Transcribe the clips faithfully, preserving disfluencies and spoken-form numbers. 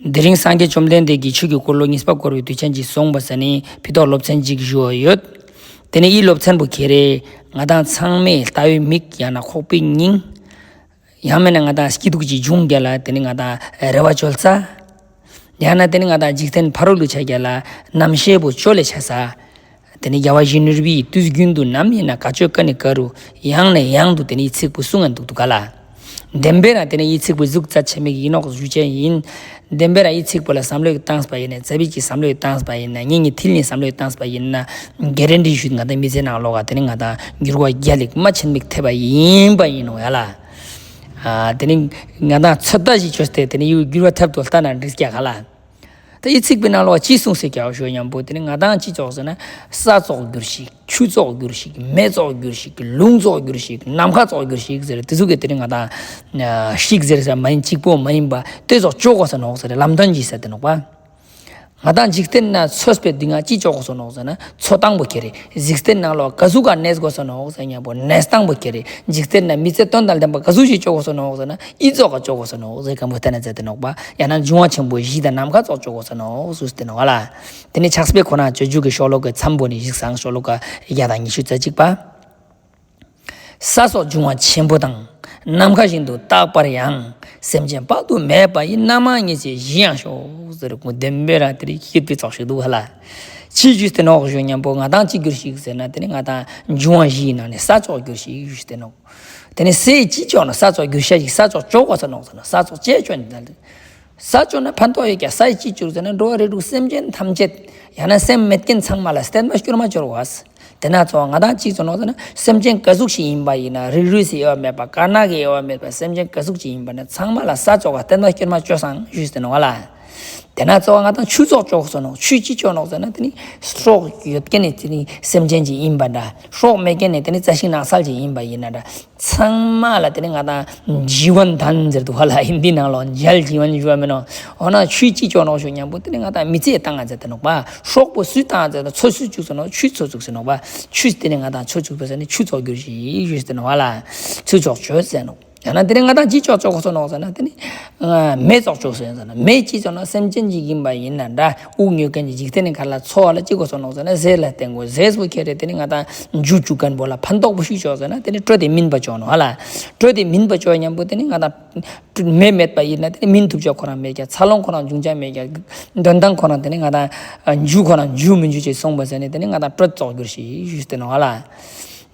དེ་རིང་སངས་རྒྱས་བཅོམ་ལྡན་འདས་ཀྱི་ཆོས་ཀྱི་འཁོར་ལོ་གཉིས་པ་བསྐོར་བའི་དུས་ཆེན་ཅིག་སོང་པ་ས་ནི་ཕི་ཏོག་སློབ་ཚན་ཅིག་ཞུ་བ་ཡོད། དེ་ནི་འི་སློབ་ཚན་པོ་ཁྱེར་རེ་ང་དང་ཚང་མའི་ལྟ་བའི་མིག་ཡང་ན་ཁོག་པའི་སྙིང་། ཡང་མེད་ན་ང་དང་སྐྱིད་སྡུག་ཅིག་བྱུང་རྒྱ་ལ་དེ་ནི་ང་དང་རེ་བ་བཅོལ་ས། ཡང་ན་དེ་ནི་ང་དང་འཇིག་རྟེན་ཕ་རོལ་ལུ་ཆ་རྒྱ་ལ་རྣམ་ཤེས་པོ་བཅོལ་ལེ་ཆ་ས། དེ་ནི་རྒྱལ་བ་ཡིད་བཞིན་ནོར་བུའི་དུས་རྒྱུན་དུ་ནམ་ཡིན་ན་ག་ཅོ་ཀ་ནི་ཀ་རུ་ཡང་ནས་ཡང་དུ་དེ་ནི་འི་ཚིག་པོ་གསུང་ང་འདུག་འདུག་ག་ལ། བདེན་པའི་རང་དེ་ནི་འི་ཚིག་པོ་གཟུགས་རྩ་ཆེན་མོ་ཡིན་ནོག་ཞུ་ཅན་ཡིན། བདེན་པའི་རང་འི་ཚིག་པོ་ལ་བསམ་བློ་བཏང་པ་ཡིན་ན་ཙ་པིག་ཅིག་བསམ་བློ་བཏང་པ་ཡིན་ན་ངེད་གཉིས་ཐིལ་ནས་བསམ་བློ་བཏང་པ་ཡིན་ན་གེ་རན་ཊི་ཞུས་ང་དང་མི་ཚེ་ནང་ལོགས་ཀ་དེ་ནི་ང་དང་འགྱུར་བ་རྒྱལ་ལེགས་མ་ཆེན་མིག་ཐེབས་པ་ཡིན་པ་ཡིན་ནོག་ཡ་ལ། ཨ་དེ་ནི་ང་དང་ཚོད་ལྟ་ཞིག་བཅོས་ཏེ་དེ་ནི་འི་འགྱུར་བ་ཐེབས་དུ་ལྟ་ན་འགྲིག་ཀྱག་ག་ལ། ད་འི་ཚིག་པའི་ནང་ལོགས་ཅི་གསུངས་སེ་ཀྱག་ཞུ་མཉམ་པོ་དེ་ནི་ང་དང་ཅི་ཅོག་ཟེར་ན་ས་ཙོགས་གྱུར་ཞིག་ཆུ་ཙོགས་གྱུར་ཞིག་མེ་ཙོགས་གྱུར་ཞིག་རླུང་ཙོགས་གྱུར་ཞིག་ནམ་མཁའ་ཙོགས་གྱུར་ཞིག་ཟེར་དེ་ཟུག་གི་དེ་ནི་ང་དང་ཞིག་ཟེར་ས་མ་ཡིན་གཅིག་པོ་མ་ཡིན་པ་དེ་ཙོགས་ཅོ་དགོས་ས་ནོག་ཟེར་ལམ་སྟོན་གྱི་ས་དེ་ནོག་པ། ང་དང་འཇིག་རྟེན་ན་འཚོས་པའི་དུས་ང་ཅི་ཅོ་དགོས་ས་ནོག་ཟེར་ན་འཚོ་སྟངས་པོ་ཁྱེར་རེ། འཇིག་རྟེན་ནང་ལོགས་ག་ཟུག་ག་གནས་དགོས་ས་ནོག་ཟེར་མཉམ་པོ་གནས་སྟངས་པོ་ཁྱེར་རེ། འཇིག་རྟེན་ན་མི་ཚེ་དོན་དང་ལྡན་པ་ག་ཟུག་ཞིག་ཅོ་དགོས་ས་ནོག་ཟེར་ན་འི་ཙོགས་ག་ཅོ་དགོས་ས་ནོག་ཟེར་གམ་པོ་བསྟན་ན་མཛད་དེ་ནོག་པ། ཡང་ན་འབྱུང་བ་ཆེན་པོ་བཞི་དང་ནམ་མཁའ་ཙོགས་ཅོ་དགོས་ས་ནོག་ཟེར་ཏེ་ནོག་ལ། དེ་ནི་ཕྱག་དཔེ་ཁོ་ན་སྤྱོད་འཇུག་གི་ཤོ་ལོ་ཀའི་མཚམས་པོ་ནི་ཞིག་སང་ཤོ་ལོ་ཀ་བརྒྱ་དང་ཉི་ཤུ་རྩ་གཅིག་པ། ས་སོགས་འབྱུང་བ་ཆེན་པོ་དང་། ནམ་མཁའ་བཞིན་དུ་རྟག་པར་ཡང་། སེམས་ཅན་དཔག་ཏུ་མེད་པ་ཡི། རྣམ་མང་ཉིད་ཅེས་བཞི་ཡང་ཤོག་ཟེར་ཁོང་བདེན་པའི་རང་དེ་རིགས་ཤེས་པའི་ཚོགས་ཤིག་འདུག་ཧ་ལ། ཅི་ཞུས་ཏེ་ནོག་ཞུ་མཉམ་པོ་ང་དང་ཅི་གྱུར་ཞིག་ཟེར་ན་དེ་ནི་ང་དང་འབྱུང་བ་བཞིའི་ནང་ནས་ས་ཙོགས་གྱུར་ཞིག་ཞུས་ཏེ་ནོག་དེ་ནི་སའི་ཅི་ཅོ་ན་ས་ཙོགས་གྱུར་ཤ་ཞིག་ས་ཙོགས་ཅོ་དགོས་ས་ནོག་ཟེར་ན་ས་ཙོགས་ཅེས་ཅོ་ནི་ད། ས་ཅོ་ན་ཕན་ཐོགས་ཡོད་ཀྱག་ས་ཡི་ཅི་ཅོ་ཟེར་ན་འགྲོ་བ་རིགས་དྲུག་སེམས་ཅན་ཐམས་ཅད་ཡང་ན་སེམས་མེད་མཁན་ཚང་མ་ལ་བསྟན་པ་སྐྱོར་མ་སྐྱོར་བ། དེ་ན་ཙོགས་ང་དང་ཅི་ཙོགས་ནོག་ཟེར་ན་སེམས་ཅན་ག་ཟུག་ཞིག་ཡིན་པ་ཡིན་ན་རིགས་རུས་སི་དབྱེ་བ་མེད་པ་དཀར་ནག་གི་དབྱེ་བ་མེད་པ་སེམས་ཅན་ག་ཟུག་ཞིག་ཡིན་པ་ན་ཚང་མ་ལ་ས་ཙོགས་ག་བསྟན་པ་སྐྱོར་མ་ཅོས་སང་ཞུས་ཏེ་ནོག་ལ། དེ་ན་ཙོགས་ང་དང་ཆུ་ཙོགས་ཅོ་དགོས་ས་ནོག་ཆུ་ཅི་ཅོ་ནོག་ཟེར་ན་དེ་ནི་སྲོག་ཡོད་མཁན་ནི་དེ་ནི་སེམས་ཅན་ཅིག་ཡིན་པ་འདྲ་སྲོག་མེད་མཁན་ནི་དེ་ནི་རྩྭ་ཤིང་ནགས་ཚལ་ཅིག་ཡིན་པ་ཡིན་ན་འདྲ། ཚང་མ་ལ་དེ་ནི་ང་དང་ཇི་ཝན་དཱན་ཟེར་འདུག་ཧ་ལ་ཧིན་དི་ནང་ལོགས་ཇལ་ཇི་ཝན་ཞུ་བ་མིན་ནོག་འོ་ན་ཆུ་ཅི་ཅོ་ནོག་ཞུ་མཉམ་པོ་དེ་ནི་ང་དང་མི་ཚེ་བཏང་ང་མཛད་དེ་ནོག་པ། སྲོག་པོ་སུས་བཏང་ང་མཛད་དེ་ནོག་འཚོ་སུས་བཅུག་ཟེར་ནོག་ཆུས་འཚོ་བཅུག་ཟེར་ནོག་པ། ཆུས་དེ་ནི་ང་དང་འཚོ་བཅུག་པ་ཟེར་ནི་ཆུ་ཙོགས་གྱུར་ཞིག་ཞུས་ཏེ་ནོག་ཧ་ལ། ཆུ་ཙོགས་ཅོས་ཟེར་ནོག་ཡང་ན་དེ་ནི་ང་དང་ཅི་ཅོག་ཅོག་གོ་སོ་ནོག་ཟེར་ན་དེ་ནི་མེ་ཙོགས་ཅོག་སོ་ཡིན་ཟེར་ན་མེ་ཅི་ཙོགས་ན་སེམས་ཅན་ཅིག་ཡིན་པ་ཡིན་ན་འདྲ་དབུགས་ཉོ་མཁན་གྱི་འཇིག་རྟེན་ནི་ཁ་ལ་འཚོ་བ་ལ་ཅི་གོ་སོ་ནོག་ཟེར་ན་ཟས་ལ་བརྟེན་དགོས། ཟས་པོ་ཁྱེར་རེ་དེ་ནི་ང་དང་འཇུ་བཅུག་མཁན་པོ་ལ་ཕན་ཐོགས་པོ་ཞིག་ཅོག་ཟེར་ན་དེ་ནི་དྲོད་དེ་སྨིན་པ་ཅོག་ནོག་ཧ་ལ། དྲོད་དེ་སྨིན་པ་ཅོག་མཉམ་པོ་དེ་ནི་ང་དང་མེ་མེད་པ་ཡིན་ན་དེ་ནི་སྨིན་ཐུབ་ཅོག་ཁོ་རང་མེད་ཀྱག་འཚར་ལོངས་ཁོ་རང་འབྱུང་ཅོག་མེད་ཀྱག་འདོན་སྟངས་ཁོ་རང་དེ་ནི་ང་དང་འཇུ་ཁོ་རང་འཇུ་མི་འཇུ་ཅེས་སོང་པ་ཟེར་ནི་དེ་ནི་ང་དང་དྲོད་ཙོགས་གྱུར་ཞིག་ཞུས་ཏེ་ནོག་ཧ་ལ།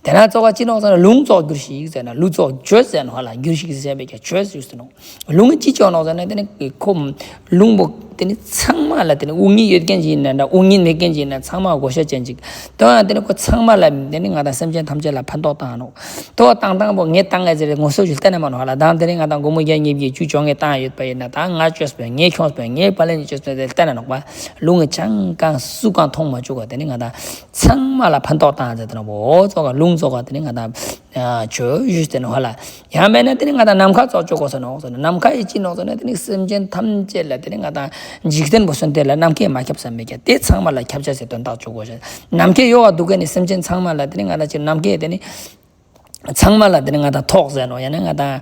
དེ་ན་ཙོགས་ཅི་ནོག་ཟེར་ན་རླུང་ཙོགས་གྱུར་ཞིག་ཟེར་ན་རླུང་ཙོགས་ཅོས་ཟེར་ནོག་ཧ་ལ། གྱུར་ཞིག་ཟེར་བའི་ཀྱང་ཅོས་ཞུས་ཏེ་ནོག་རླུང་ཅི་ཅོག་ནོག་ཟེར་ན་དེ་ནི་ཁོ་རླུང་པོ་དེ་ནི་ཚང་མ་ལ་དེ་ནི་དབུགས་ཉིད་ཡོད་མཁན་ཅིག་ཡིན་ན་འདྲ་དབུགས་ཉིད་མེད་མཁན་ཅིག་ཡིན་ན་ཚང་མ་བགོ་བཤའ་ཅན་ཅིག་དོན་དེ་ནི་ཁོ་ཚང་མ་ལ་དེ་ནི་ང་དང་སེམས་ཅན་ཐམས་ཅད་ལ་ཕན་ཐོགས་བཏང་ནོག་དོ་བཏང་བཏང་པོ་ངས་བཏང་ངས་ཟེར་ངོ་སོ་ཞིག་བསྟན་ན་མ་ནོག་ཧ་ལ། དང་དེ་ནི་ང་དང་སྒོར་མོ་བརྒྱ་ཉིས་བརྒྱ་བཅུ་བཅོ་ལྔ་བཏང་ཡོད་པ་ཡིན་ན་ད་ང་ཅོས་པོ་ངས་ཁྱོངས་པོ་ངས་པ་ལན་ཅོས་པོ་ཟེར་བསྟན་ན་ནོག་པ། རླུང་ངི་ཅང་གང་སུ་གང་མཐོང་མ་བཅུག་ག་དེ་ནི་ང་དང་ཚང་མ་ལ་ཕན་ཐོགས་བཏང་ཟེར་ཏེ་ནོག་པོ། འོ་ཙོགས་ག་རླུང་ཙོགས་ག་དེ་ནི་ང་དང་ཅོ་ཞུས་ཏེ་ནོག་ཧ་ལ། ཡང་མེད་ན་དེ་ནི་ང་དང་ནམ་མཁའ་ཙོགས་ཅོ་གོ་སོ་ནོག་ཟེར་ན་ནམ་མཁའ་ཡི་ཅི་ནོག་ཟེར་ན་དེ་ནི་སེམས་ཅན་ཐམས་ཅད་ལ་དེ་ནི་ང་དང་འཇིག་རྟེན་པོ་སོན་ཏེ་ལ་ནམ་མཁའི་མ་ཁྱབ་ས་མེད་ཀྱག་དེ་ཚང་མ་ལ་ཁྱབ་ཅེས་སི་དོན་དག་ཅོ་གོ་ཤེས། ནམ་མཁའི་ཡོག་ག་འདུག་མཁན་ནི་སེམས་ཅན་ཚང་མ་ལ་དེ་ནི་ང་དང་ཅི་ནམ་མཁའི་དེ་ནི་ཚང་མ་ལ་དེ་ནི་ང་དང་ཐོག་ཟེར་ནོག་ཡང་ན་ང་དང་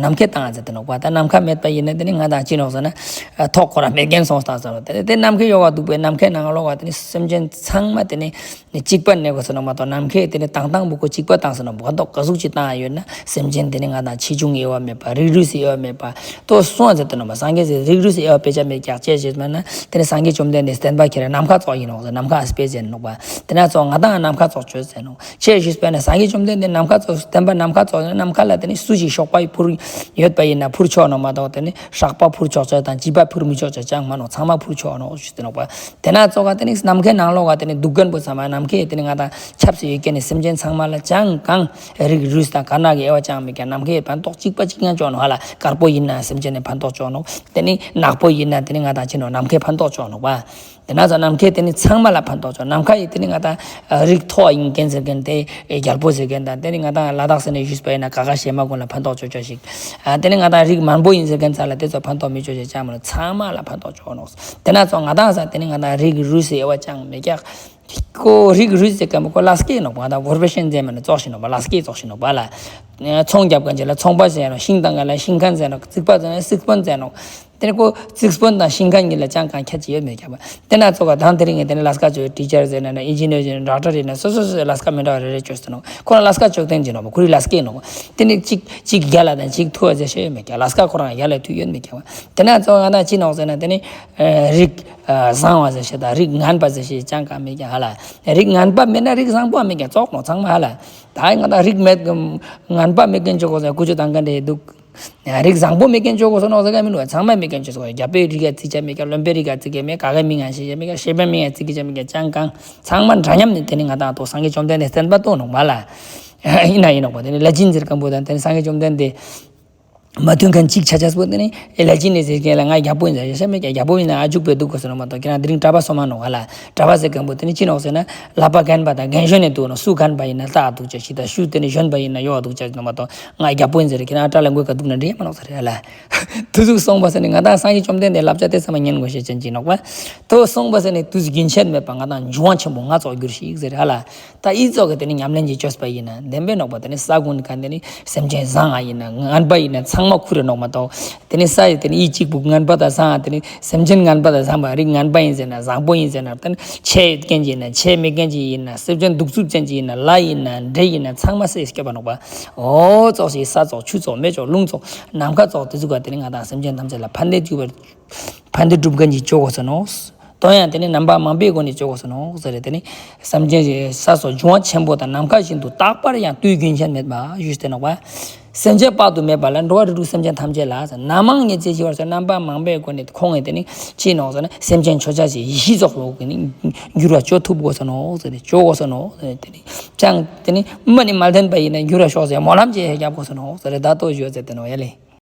ནམ་མཁའི་བཏང་ཟེར་ཏེ་ནོག་པ། ད་ནམ་མཁའ་མེད་པ་ཡིན་ན་དེ་ནི་ང་དང་ཅི་ནོག་ཟེར་ན་ཐོག་ཁོ་རང་མེད་མཁན་སོང་སྟངས་ཟེར་ནོག་དེ་ནི་དེ་ནམ་མཁའི་ཡོག་ག་འདུག་པའི་ནམ་མཁའི་ནང་ལོགས་ག་དེ་ནི་སེམས་ཅན་ཚང་མ་དེ་ནི་གཅིག་པ་གནས་གོ་ཟེར་ནོག་མ་གཏོགས་ནམ་མཁའི་དེ་ནི་བཏང་སྟངས་པོ་ཁོ་གཅིག་པ་བཏང་ཟེར་ནོག་པ། ག་དོག་ག་ཟུག་ཅིག་བཏང་ཡོད་ན་སེམས་ཅན་དེ་ནི་ང་དང་ཆེ་ཆུང་དབྱེ་བ་མེད་པ་རིགས་རུས་སི་དབྱེ་བ་མེད་པ་དོ་སོང་ཟེར་ཏེ་ནོག་པ། སངས་རྒྱས་སི་རིགས་རུས་སི་དབྱེ་བ་དཔེ་ཆ་མེད་ཀྱག་ཅེས་ཞུས་པ་ན་དེ་ནི་སངས་རྒྱས་བཅོམ་ལྡན་འདས་བསྟན་པ་ཁྱེར་རེ་ནམ་མཁའ་ཙོགས་ཡིན་ནོག་ཟེར་ནམ་མཁའ་ཨ་སྤེ་ཟེར་ནོག་པ། དེ་ན་ཙོགས་ང་དང་ནམ་མཁའ་ཙོགས་ཅོས་ཟེར་ནོག་ཅེས་ཞུས་པ་ན་སངས་རྒྱས་བཅོམ་ལྡན་འདས་ནམ་མཁའ་ཙོགས་བསྟན་པ་ནམ་མཁའ་ཙོགས་ནམ་མཁའ་ལ་དེ་ནི་སུ་ཞིག་གཤོག་པ་ཕུར་ཡོད་པ་ཡིན་ན་ཕུར་ཆོག་ནོག་མ་གཏོགས་དེ་ནི་ཧྲག་པ་ཕུར་ཆོག་ཅེས་དང་བྱིས་པ་ཕུར་མི་ཆོག་ཅེས་ཅང་མ་ནོག་ཚང་མ་ཕུར་ཆོག་ནོག་ཞུས་ཏེ་ནོག་པ། དེ་ན་ཙོགས་ག་དེ་ནི་ནམ་མཁའི་ནང་ལོགས་ག་དེ་ནི་འདུག་མཁན་པོ་ཚང་མ་ནམ་མཁའི་དེ་ནི་ང་དང་ཆབ་སྲིད་ཡོད་མཁན་ནི་སེམས་ཅན་ཚང་མ་ལ་ཅང་གང་རིགས་རུས་དང་དཀར་ནག་གི་དབྱེ་བ་ཅང་མེད་ཀྱག་ནམ་མཁའི་ཕན་ཐོགས་གཅིག་པ་གཅིག་རྐྱང་ཅོ་ནོག་ཧ་ལ། དཀར་པོ་ཡིན་ན་སེམས་ཅན་ནི་ཕན་ཐོགས་ཅོ་ནོག་དེ་ནི་ནག་པོ་ཡིན་ན་དེ་ནི་ང་དང་ཅི་ནོག་ནམ་མཁའི་ཕན་ཐོགས་ཅོ་ནོག་པ། དེ་ན་ཙོགས་ནམ་མཁའི་དེ་ནི་ཚང་མ་ལ་ཕན་ཐོགས་ཅོ། ནམ་མཁའ་ཡི་དེ་ནི་ང་དང་རིགས་མཐོ་བ་ཡིན་མཁན་ཟེར་མཁན་དེ་རྒྱལ་པོ་ཟེར་མཁན་དང་དེ་ནི་ང་དང་ལ་དྭགས་ཟེར་ནས་ཞུས་པ་ཡིན་ན་ག་ག་ཞེ་མ་ཀུན་ལ་ཕན་ཐོགས་ཅོ་ཅོ་ཞིག་ཨ་དེ་ནི་ང་དང་རིགས་དམན་པོ་ཡིན་ཟེར་མཁན་ཚང་ལ་དེ་ཙོགས་ཕན་ཐོགས་མི་ཅོ་ཅེས་ཅང་མ་ནོག་ཚང་མ་ལ་ཕན་ཐོགས་ཅོ་ནོག་དེ་ན་ཙོགས་ང་དང་ས་དེ་ནི་ང་དང་རིགས་རུས་སི་དབྱེ་བ་ཅང་མེད་ཀྱག་ཁོ་རིགས་རུས་ཟེར་མཁན་པོ་ཁོ་ལ་སྐྱེས་ནོག་པ། ང་དང་པོར་ཕེ་ཤན་ཟེར་མ་ནི་ཙོགས་ཤིག་ནོག་པ། ལ་སྐྱེས་ཙོགས་ཤིག་ནོག་པ་ལ། ཚོང་རྒྱབ་མཁན་ཅིག་ལ་ཚོང་པ་ཟེར་ནོག་ཤིང་བཏང་མཁན་ལ་ཤིང་མཁན་ཟེར་ནོག་རྩིག་པ་ཟེར་ན་རྩིག་དཔོན་ཟེར་ནོག་ཏེ་ནེ་ཁོ་རྩིག་དཔོན་དང་ཤིང་མཁན་གཉིས་ལ་ཅང་གང་ཁྱད་ཅི་ཡོད་མེད་ཀྱག་པ། ཏེ་ན་ཙོགས་ཀ་དང་དེ་རིང་ངས་ཏེ་ནེ་ལས་ཀ་ཅོ་ཊི་ཅར་ཟེར་ན་ན་ཨིན་ཇི་ནིར་ཟེར་ན་ཌོག་ཊར་ཟེར་ན་སོ་སོ་སོ་སོའི་ལས་ཀ་མི་འདྲ་བ་རེ་རེ་ཅོས་ཏེ་ནོག་པ། ཁོ་རང་ལས་ཀ་ཅོ་སྟངས་ཅི་ནོག་པ། ཁོ་རང་ལས་ཀ་ནོག་པ། ཏེ་ནེ་གཅིག་གཅིག་རྒྱལ་ལ་དང་གཅིག་ཐུ་བ་ཟེར་ཤེས་ཡོད་མེད་ཀྱག། ལས་ཀ་ཁོ་རང་རྒྱལ་ལ་ཐུ་ཡོད་མེད་ཀྱག་པ། ཏེ་ན་ཙོགས་ང་ན་ཅི་ནོག་ཟེར་ན་ཏེ་ནེ་རིགས་བཟང་བ་ཟེར་ཤེས་དང་རིགས་ངན་པ་ཟེར་ཤེས་ཅང་གང་མེད་ཀྱག་ཧ་ལ། རིགས་ངན་པ་མེད་ན་རིགས་བཟང་པོ་མེད་ཀྱག་ཙོགས་ནོག་ཚང་མ་ཧ་ལ། ད་ང་ད་རིགས་མེད་ངན་པ་མེད་མཁན་ཅོ་གོས་ཟེར་ཀུ་ཅོ་བཏང་མཁན་རེ་འདུག། རིགས་བཟང་པོ་མེད་མཁན་ཅོ་གོས་ནོག་ཟེར་ག་མི་འདུག། ཚང་མ་མེད་མཁན་ཅོ་གོས། རྒྱལ་པོའི་རིགས་ཀ་རྩི་ཅེས་མེད་ཀྱག། བློན་པོའི་རིགས་ཀ་རྩི་ཅེས་མེད་ཀྱག། ག་གེ་མི་ངན་ཤེས་ཅེས་མེད་ཀྱག། ཤེས་པའི་མི་ངན་རྩི་ཅེས་མེད་ཀྱག། ཅང་གང་ཚང་མ་འདྲ་མཉམ་ནི་ཏེ་ནེ་ང་ད་ཏོ་སངས་རྒྱས་བཅོམ་ལྡན་འདས་བསྟན་པ་ཏོ་ནོག་པ་ལ། ཨིན་ན་ཨིན་ནོག་པ། ཏེ་ནེ་ལས་ཅན་ཟེར་མཁན་པོ་དང་ཏེ་ནེ་སངས་རྒྱས་བཅོམ་ལྡན་འདས་མ་མཐུན་མཁན་གཅིག་ཆ་ཆ་པོ་ཏེ་ནེ་ཨེ་ལས་ཅན་ནི་ཟེར་མཁན་ལ་ང་རྒྱལ་པོ་ཨིན་ཟེར་ཤེས་མེད་ཀྱག། རྒྱལ་པོ་ཨིན་ན་ཨ་ཇུག་པའི་འདུག་གོས་ནོག་མ་གཏོགས་ཁྱེད་རང་དེ་རིང་གྲྭ་པ་སོ་མ་ནོག་ཧ་ལ། གྲྭ་པ་ཟེར་མཁན་པོ་ཏེ་ནེ་ཅི་ནོག་ཟེར་ན་ལག་པ་རྒན་པ་དང་རྒན་གཞོན་ནི་འདུག་ནོག། སུ་རྒན་པ་ཨིན་ན་ལྟ་འདུག་ཅེས་ཤིག་དང་ཤུ་ཏེ་ནེ་གཞོན་པ་ཨིན་ན་ཡོ་འདུག་ཅེས་ནོག་མ་གཏོགས་ང་རྒྱལ་པོ་ཨིན་ཟེར་ཁྱེད་རང་ཨ་ཊ་ལ་མགོའི་ཀ་འདུག་ན་འདྲི་མ་ནོག་ཟེར་ཧ་ལ། ཏེ་ཟུག་སོང་པ་ཟེར་ནི་ང་ད་སངས་རྒྱས་བཅོམ་ལྡན་འདས་ལབ་ཅེས་ཏེ་ཚང་མ་ཉན་གོས་ཤེས་ཅན་ཅིག་ནོག་པ། ཏོ་སོང་པ་ཟེར་ནི་ཏེ་ཟུག་རྒྱུན་ཆད་མེད་པ་ང་ད་འབྱུང་བ་ཆེན་པོ་ལྔ་ཙོགས་གྱུར་ཞིག་ཟེར་ཧ་ལ། ད་ཨི་ཙོགས་ཀྱི་ཏེ་ནེ་ཉམས་ལེན་ཅིག་ཅོས་པ་ཨིན་ན་བདེན་པའི་ནོག་པ། ཏེ་ནེ་ས་ཀུན་ཁན་ཏེ་ནེ་སེམས་ཅན་བཟང་ང་ཨིན་ན་ངན་པ་ཨིན་ན་ཚང་མ་ཁུར་རེ་ནོག་མ་གཏོགས། ཏེ་ནེ་ས་ཡི་ཏེ་ནེ་ཨི་གཅིག་པུ་ངན་པ་དང་བཟང་ང་ཏེ་ནེ་སེམས་ཅན་ངན་པ་དང་བཟང་པ་རིགས་ངན་པ་ཨིན་ཟེར་ན་བཟང་པོ་ཨིན་ཟེར་ན་ཏེ་ནེ་ཆེ་མཁན་ཅིག་ཨིན་ན་ཆེ་མེད་མཁན་ཅིག་ཨིན་ན་སེམས་ཅན་གདུག་རྩུབ་ཅན་ཅིག་ཨིན་ན་ལྷ་ཨིན་ན་འདྲེ་ཨིན་ན་ཚང་མ་སེ་སྐྱོབ་པ་ནོག་པ། འོ་ཙོགས་ཤིག་ས་ཙོགས་ཆུ་ཙོགས་མེ་ཙོགས་རླུང་ཙོགས་ནམ་མཁའ་ཙོགས་ཏེ་ཟུག་ག་ཏེ་ནེ་ང་ད་སེམས་ཅན་ཐམས་ཅད་ལ་ཕན་བདེ་འབྱུང་བར་ཕན་བདེ་སྒྲུབ་མཁན་ཅིག་ཅོ་གོས་ནོག། དོན་ཡང་ཏེ་ནེ་རྣམ་པ་མང་པོའི་སྒོ་ནས་ཅོ་གོས་ནོག་ཟེར་རེ། ཏེ་ནེ་སེམས་ཅན་ས་སོགས་འབྱུང་བ་ཆེན་པོ་དང་ནམ་མཁའ་བཞིན་དུ་རྟག་པར་ཡང་དུས་རྒྱུན་ཆད་མེད་པ་ཞུས་ཏེ་ནོག་པ། སེམས་ཅན་དཔག་ཏུ་མེད་པ་ལ་འགྲོ་བ་རིགས་དྲུག་སེམས་ཅན་ཐམས་ཅད་ལ་ཟེར་ནམ་མང་ངེས་ཅན་ཞི་བར་ཟེར་རྣམ་པ་མང་པོའི་སྒོ་ནས་ཁོང་ངི་ཏེ་ནེ་ཅི་ནོག་ཟེར་ན་སེམས་ཅན་མཆོད་བྱ་ཞིག་ཡེ་ཤེས་ཙོགས་ལོག་གི་ནི་འགྱུར་བ་ཅོ་ཐུབ་གོས་ནོག་ཟེར་རེ། ཅོ་གོས་ནོག་ཟེར་རེ། ཏེ་ནེ་ཅང་ཏེ་ནེ་མ་ནི་མ་ལྡན་པ་ཨིན་ན་འགྱུར་བ་ཤོག་ཟེར་སྨོན་ལམ་ཅིག་རྒྱབ་གོས་ནོག་ཟེར་རེ། ད་ལྟོ་ཞུ་ཟེར་ཏེ་ནོག་ཡ་ལེ།